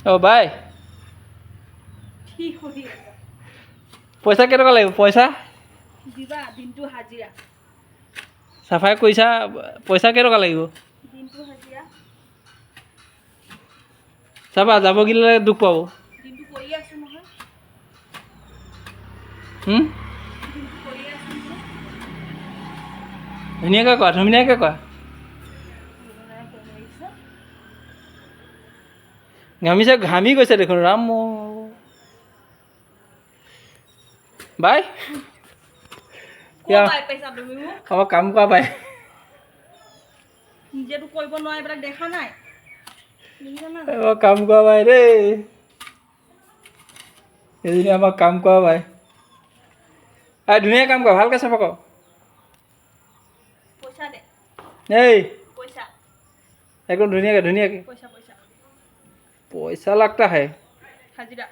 অ' বাই। কি কৰি আছা? পইচা কেইটকা লাগিব পইচা? দিবা দিনটো হাজিৰা। চাফাই কৰিছা, পইচা কেইটকা লাগিব? দিনটো হাজিৰা। চাবা, যাব গিলে দুখ পাব। দিনটো কৰি আছো নহয়। দিনটো কৰি আছো নহয়। ধুনীয়াকৈ কোৱা, ধুনীয়াকৈ কোৱা। গৰম লাগিছে। ঘামিছে, ঘামি গৈছে দেখোন। ৰাম বাই। ক'ৰ পাই পইচা তুমি মোক? আমাৰ কাম কৰা বাই। নিজেতো কৰিব নোৱাৰে, এইবিলাক দেখা নাই, দেখিছা নাই? আমাৰ কাম কৰা বাই দেই। এজনী আমাৰ কাম কৰা বাই। এই ধুনীয়া কাম কৰা, ভালকৈ চাফা কৰ। পইচা দে। এই। পইচা। একদম ধুনীয়াকৈ, ধুনীয়াকৈ। পইচা, পইচা। পইচা লাগতা হে। হাজিৰা।